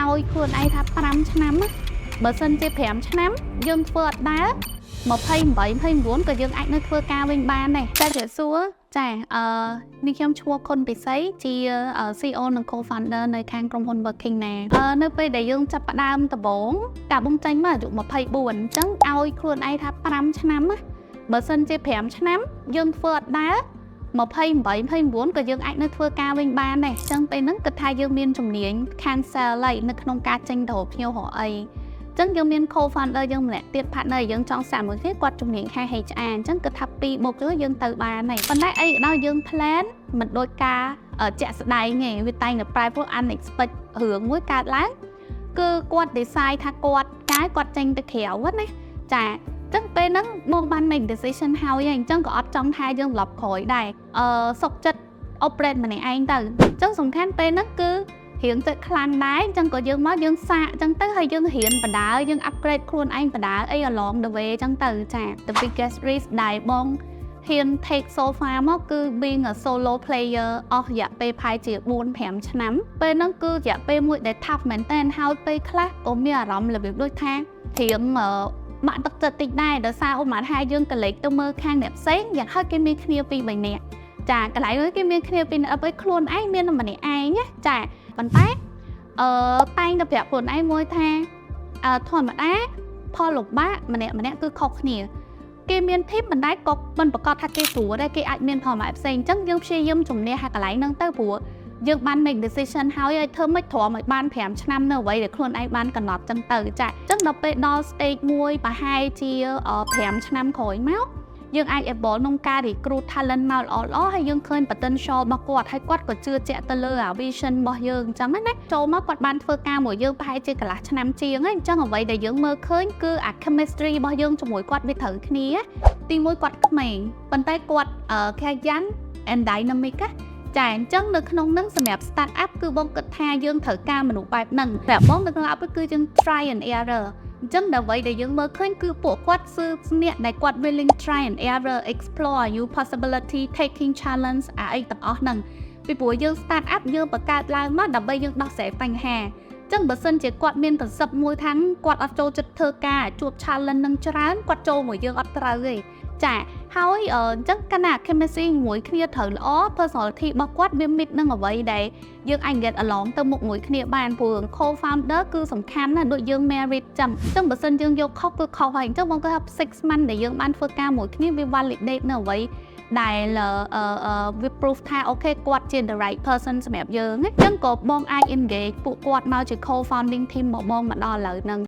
ឲ្យខ្លួនឯងថា5ឆ្នាំណាបើសិនជា5ឆ្នាំយើងធ្វើអត់ដើរ28 29ក៏យើងអាចនៅធ្វើការវិញបានដែរតែជាសួរចាអឺនេះខ្ញុំឈ្មោះខុនពិសីជា CEO និង co-founder នៅខាងក្រុមហ៊ុន Working ណានៅពេលដែលយើងចាប់ផ្ដើមដំបូងកាលបងចេញមកអាយុ24អញ្ចឹងឲ្យខ្លួនឯងថា5ឆ្នាំណាបើសិនជា5ឆ្នាំយើងធ្វើអត់ដើរ28 29ក៏យើងអាចនៅធ្វើការវិញបានដែរអញ្ចឹងពេលហ្នឹងគិតថាយើងមានជំនាញខាង sale ហើយនៅក្នុងការចេញទៅរកភ្ញៀវរកអីអញ្ចឹងយើងមាន co-founder យើងម្នាក់ទៀត partner យើងចង់សាកមួយគ្នាគាត់ជំនាញខាង HR អញ្ចឹងគិតថា2បូកទៅយើងទៅបានហើយប៉ុន្តែអីក៏ដោយយើង plan មិនដូចការជាក់ស្ដែងទេវាតែងតែប្រែប្រួល unexpected រឿងមួយកើតឡើងគឺគាត់ decide ថាគាត់កាយគាត់ចេញទៅក្រៅណាចាចឹងពេលហ្នឹងបងបាន make decision ហើយហើយអញ្ចឹងក៏អត់ចង់ថាយើងត្រឡប់ក្រោយដែរសុខចិត្ត operate ម្នាក់ឯងទៅអញ្ចឹងសំខាន់ពេលហ្នឹងគឺរៀងចិត្តខ្លាំងដែរអញ្ចឹងក៏យើងមកយើងសាកអញ្ចឹងទៅហើយយើងរៀនបដាយើង upgrade ខ្លួនឯងបដាអី along the way អញ្ចឹងទៅចា The biggest risk ដែលបងហ៊ាន take so far មកគឺ being a solo player អស់រយៈពេលប្រហែលជា4 5ឆ្នាំពេលហ្នឹងគឺរយៈពេលមួយដែល tough មែនតើហើយពេលខ្លះក៏មានអារម្មណ៍របៀបដូចថារៀងបាក់ទឹកចិត្តតិចដែរដោយសារឧបមាថាយើងក៏លេចទៅមើលខាងអ្នកផ្សេងយ៉ាងហោចគេមានគ្នាពីរបីនាក់ចាកន្លែងនេះគេមានគ្នាពីរនាក់ពេលខ្លួនឯងមានតែម្នាក់ឯងណាចាប៉ុន្តែតែងតែប្រាប់ខ្លួនឯងមួយថាធម្មតាផលលំបាកម្នាក់ម្នាក់គឺខុសគ្នាគេមាន team មិនដែរក៏មិនប្រកាសថាគេស្រួលដែរគេអាចមានផលម៉ាផ្សេងអញ្ចឹងយើងព្យាយាមជំនះហាកន្លែងហ្នឹងទៅព្រោះយើងបាន make decision ហើយឲ្យធ្វើម៉េចទ្រាំឲ្យបាន5ឆ្នាំនៅអ្វីដែលខ្លួនឯងបានកំណត់ចឹងទៅចាអញ្ចឹងដល់ពេលដល់ stage មួយប្រហែលជា5ឆ្នាំក្រោយមក យើងអាច able ក្នុងការ recruit talent មកល្អៗហើយយើងឃើញ potential របស់គាត់ហើយគាត់ក៏ជឿជាក់ទៅលើអា vision របស់យើងអញ្ចឹងណាចូលមកគាត់បានធ្វើការមួយយើងប្រហែលជាកន្លះឆ្នាំជាងហើយអញ្ចឹងអ្វីដែលយើងមើលឃើញគឺអា chemistry របស់យើងជាមួយគាត់វាត្រូវគ្នាទីមួយគាត់ក្មេងប៉ុន្តែគាត់គេ young and dynamic ណាចាអញ្ចឹងនៅក្នុងនឹងសម្រាប់ start up គឺបងគិតថាយើងត្រូវការមនុស្សបែបហ្នឹងតែបងនៅក្នុង app គឺយើង try and error អញ្ចឹងដើម្បីដែលយើងមើលឃើញគឺពួកគាត់គឺអ្នកដែលគាត់ willing try and error, explore new possibility, taking challenge អាអីទាំងអស់ហ្នឹងពីព្រោះយើង start up យើងបង្កើតឡើងមកដើម្បីយើងដោះស្រាយបញ្ហាចឹងបើសិនជាគាត់មានប្រសិទ្ធមួយថាគាត់អត់ចូលចិត្តធ្វើការជួប challenge នឹងច្រើនគាត់ចូលមួយយើងអត់ត្រូវទេចាហើយអញ្ចឹងកាលណា chemistry ជាមួយគ្នាត្រូវល្អ personality របស់គាត់វា meet នឹងអ្វីដែលយើងអាច get along ទៅមុខមួយគ្នាបានព្រោះ co-founder គឺសំខាន់ណាស់ដូចយើង married ចឹងអញ្ចឹងបើសិនយើងយកខុសគឺខុសហើយអញ្ចឹងបងគាត់ថា6 month ដែលយើងបានធ្វើការមួយគ្នាវា validate នៅអ្វីដែលអឺវា proof ថាokay គាត់ជា the right person សម្រាប់យើងអញ្ចឹងក៏បងអាច engage ពួកគាត់មកជា co-founding team របស់បងមកដល់ឥឡូវហ្នឹង។